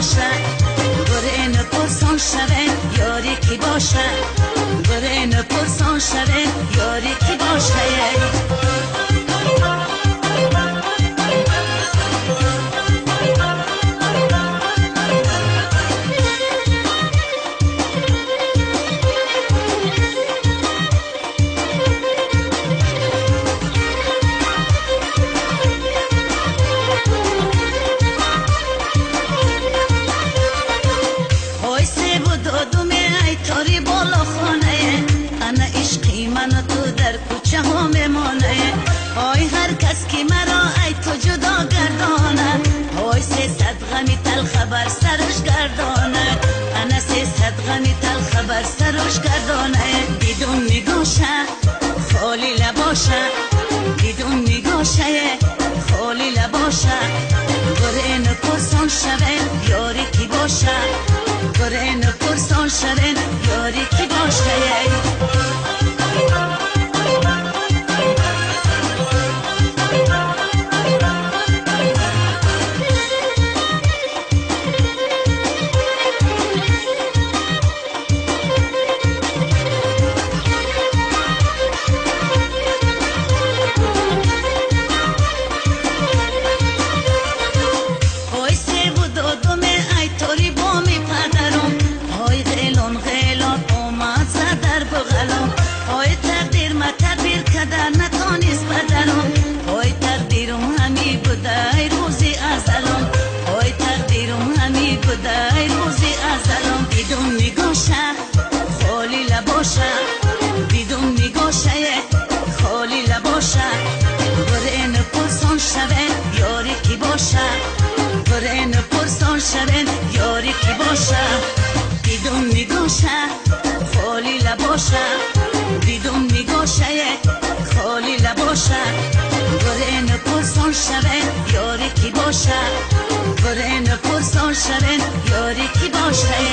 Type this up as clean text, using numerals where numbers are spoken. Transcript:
باشه برین پرسان شوه یاری کی باشه برین پرسان شوه یاری کی باشه. خبر سرش گردانه انا 300 غمی تل خبر سرش گردانه. بدون نگاشه خالی لباشه بدون نگاشه خالی لباشه برین پرسان شوه یاری کی باشه برین پرسان شوه یاری کی باشه. بدون نگاشه خالی لباشه برین پرسان شوه یاری کی باشه برین پرسان شوه یاری کی باشه. بدون نگاشه خالی لباشه بدون نگاشه خالی لباشه برین پرسان شوه یاری کی باشه برین پرسان شوه یاری کی باشه.